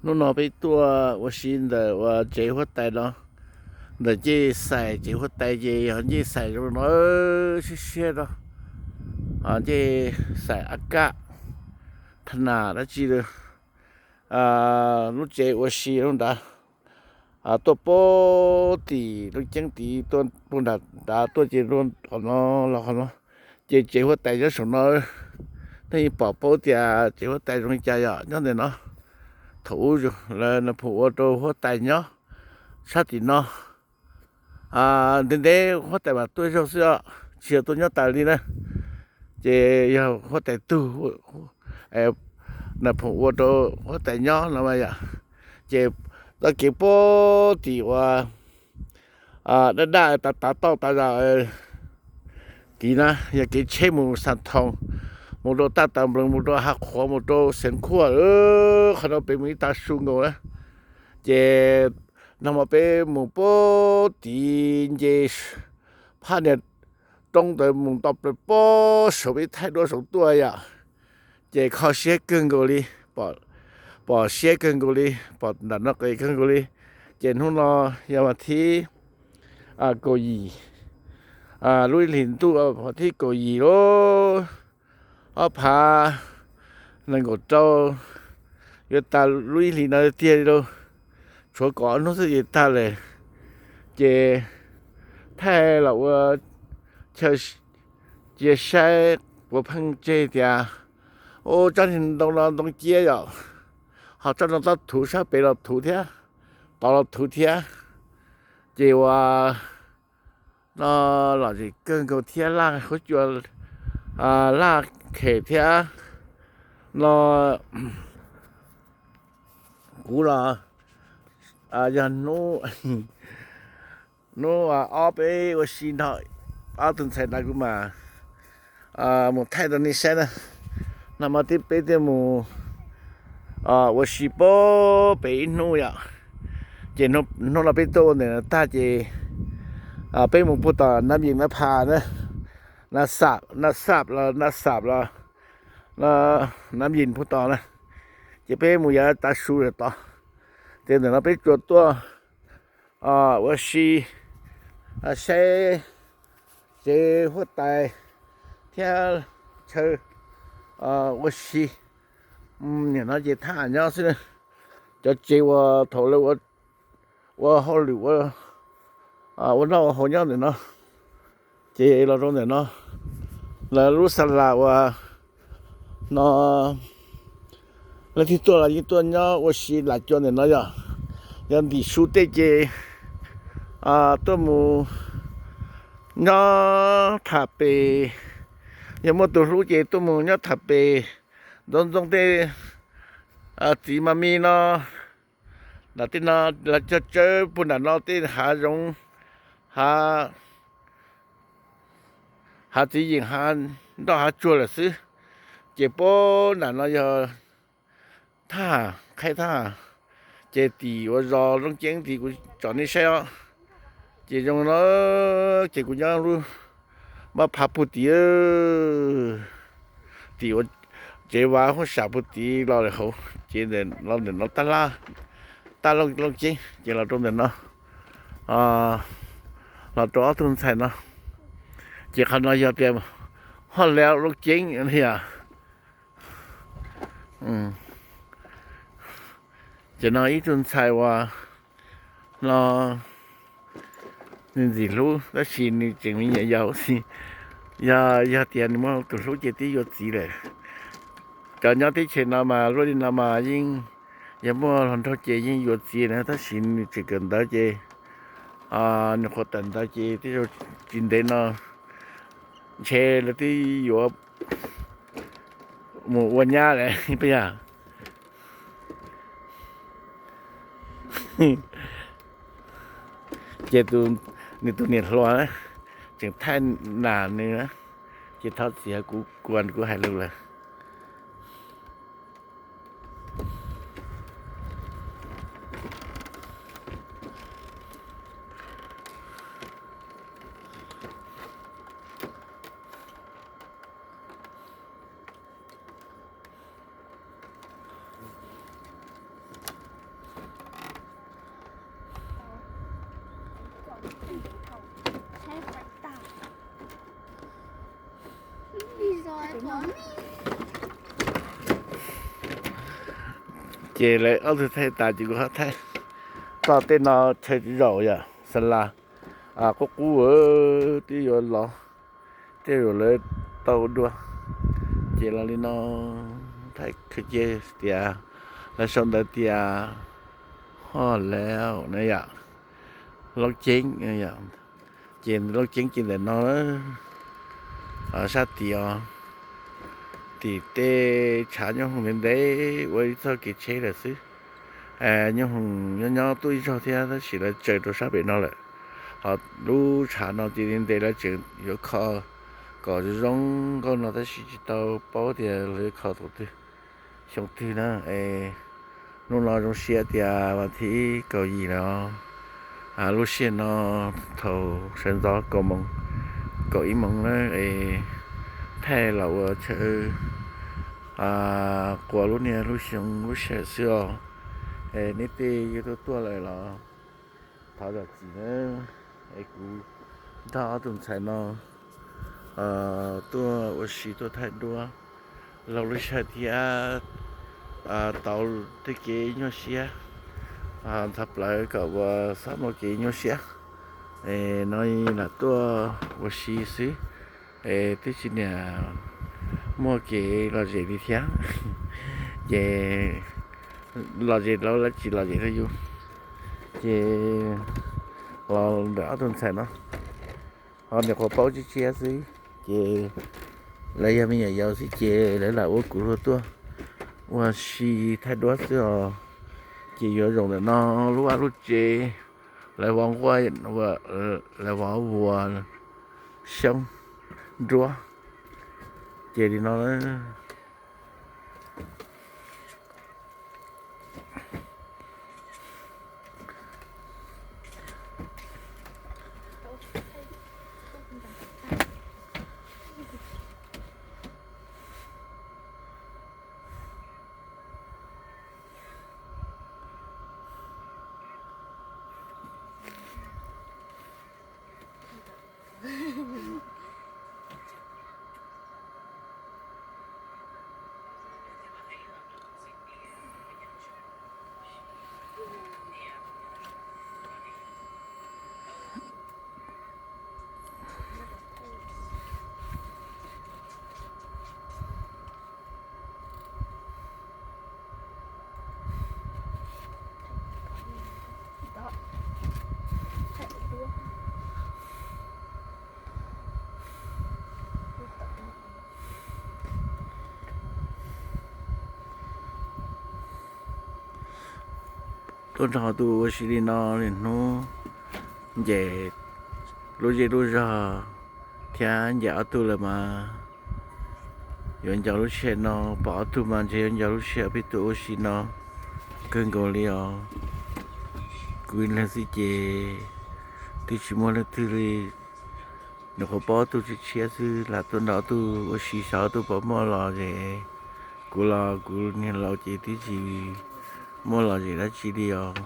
Hnub no peb tuaj ua si ntawm uas tsev huab tais no, ntawm ncej xais tsev huab tais ces yog ncej xais zoo no, siab siab no, ncej xais ab kaj, thab nas dab tsi, lub tsev ua si lub nrad. Tuaj pem tim Looj Ceeb tid, tuaj pem nram nrad tuaj ces qhov no los qhov no, ces tsev huab tais nyob saum no. Nej yeej pom paub tias tsev huab tais zoo li cas yom, nyob ntawm no. Thaum ub lawv Nais Phoo ua rau huab tais nyob sab tim no. Ntev ntev huab tais mam tuaj zaug xwb os, tsis yog tuaj nyob tas li na. Ces yog huab tais tug, Nais Phoo ua rau huab tais nyob no mas yom. Ces txoj kev pem tim uas daj daj tav tav toj tav zam tid na, yog kev tsheb mus Xas Thoos, mus rau Taj Tav Nploos, mus rau Hav Qhuav, mus rau Xeev Khuaj, qhov no pem mus ib tag su nkaus na. Ces nag hmo peb mus pem tid nce phab niag roob ntawd mus nto plaws pem saum peb thaij duab saum tuaj yom. Ces kho siab kawg nkaus li, pom siab kawg nkaus li, pom nram no qis kawg nkaus li. Ces hnub no yog vas thib kaum yim lub ib hlis ntuj, vas thib kaum yim lub ob phav nees nkaum rau, yuav tas lub ib hlis no tiag li lauj. Tshuav kaum ob hnub xwb ces tag lawm. Ces thaij los ua chaw cia saib, puas pheej tseg tias, ua tsob niag ntoo no ntoo ciab yom, ho tsob no tsob thuv sab pem los thuv thiab, tod los thuv thiab. Ces ua no lom zem kawg nkaus thiab, laj huab cua, laj khem thiab no. Kuv los yog hnub, hnub ob peb ua si nrog ob tug ntxhais na, kuv mam mus thaij rau nej saib na. Nag hmo tib peb thiaj mus ua si pem pem ib hnub yom. Ces hnub no peb tuaj ua ntawm no tag ces peb mus puag tom Nam Yim Nab Phas na, Nab Xab los Nab Xab los Nam Yim puag tom na. Ces peb mus yav tav su lawm tod. Ces ntawm no peb tsuas tuaj ua si, saib tsev huab tais thiab chaw ua si. Nim no ces thaj nyob xwb, cov tsev uas thaum lawv ua hauj lwm ua noj ua haus nyob ntawm no. Ces los rau ntawm no, lawv lub xa las uas no, leej twg tuaj los yeej tuaj nyob ua si lam cua ntawm no yom. Yog ntim su tej ces tuaj mus nyob tham pem, yog muaj tus hlub ces tuaj mus nyob tham pem ntxoov ntxoo tej txiv mas mi no. Nram tej no lawv cog tsawb puag nram no tej hav zoov, hav, hav txiv yeem, hav nroj hav tsuag lawm xwb. Ces puag nram no yog thaj, qhaib thaj, ces tim uas zos Looj Ceeb tid kuv tsom nej saib os. Ces zoo no, ces kuv nyob lub mab phav puag tid, tim uas tsev vav huab sam puag tid los lawm hauv, ces los ntawm no tab laj, tab Looj Ceeb ces los rau ntawm no, los rau ob tug ntxhais no. Ces qhov no yog tias hoj leo Looj Ceeb yom. Ces no ib tug ntxhais uas no nws ntxim hlub tab sis nws tseem me nyuam yaus xwb. Yog, yog tias nws muaj tus hlub ces twb yuav txiv lawm. Cov nyob teb chaws no mas luaj li no mas yeej, yog muaj hluas nraug ces yeej yuav txiv na, tab sis nws tseem kawm ntawv ces nws qhuav tawm ntawv ces tej zaum tsis ntev no ntshe lawv twb yuav mus ua nyab lawm puas yog? Ces nws tus niam hluas tseem thaij nas nws, ces thov txim kuv kuas kuv hais lus lawm. Ces lawv ob tug thaij tas ces kuv ho thaij. Txoj tej no chaw zaum yom, xa las qub qub twb yuav los, tej zaum lawv tau dua. Ces los li no, thaij khaws cia tias lawv sau ntawv tias ho lawm na yom, Loob Ceeb. Ces Loob Ceeb ces ntawm no sab tid os, tim tej tshav nyooj hoom ntev ntev ua ib txoj kev tsheb lawm xwb. Nyooj hoom nyob nyob tuaj ib zaug thiab tab sis lawv tsaws rau sab pem no lawm. Ho lub tshav no ces ntev ntev lawv tseem yuav kho kom zoo zoo nkauj no tab sis tsis tau paub tias lawv yuav kho thaum twg, xyoo twg na. Es hnub no zoo siab tias vas thib kaum yim lawm os. Lub sij hawm no thaum sawv ntxov kaum moos, kaum ib moos na, es thaij los ua chaw quas lub niag lub xyoo lub sij hawm xwb os. Es neb tej yuav tuaj tuaj lawm los thov zam txim na. Es kuv nrog ob tug ntxhais no tuaj ua si tuaj thaij duab laug lub sij hawm thiab tau tej kev nyuaj siab, ntxhov plawv kom ua txhob muaj kev nyuaj siab. Es no lam tuaj ua si xwb, es twb tsis niam muaj kev lom zem li thiab. Ces lom zem los lawv tsis lom zem rau yus, ces los ntawm ob tug ntxhais no ho nyuam qhuav paub tshiab tshiab xwb. Ces lawv yog me nyuam yaus xwb ces lawv lam ua kuv hlua tuaj ua si thaij duab xwb os. Ces yuav zoo ntawm no, lub vaj lub tsev, lawv vov nquaj, lawv vov vuas, xyoob, nruab, ces li no. Tuaj nrog tus ua si li no niaj hnub, ncaim lub zej lub zog thiab ncaim ob tug lawm mas yuav nco lub sij hawm no, pom ob tug mas ntshe yuav nco lub sij hawm peb tuaj ua si no kawg nkaus li os. Kuv ib leeg xwb ces twb tsis muaj leej twg li, nyuam qhuav paub ob tug tshiab tshiab xwb, lam tuaj nrog ob tug ua si xyov ob tug puas muaj lom zem. Kuv los kuv niag laus ces twb tsis muaj lom zem dab tsi li os.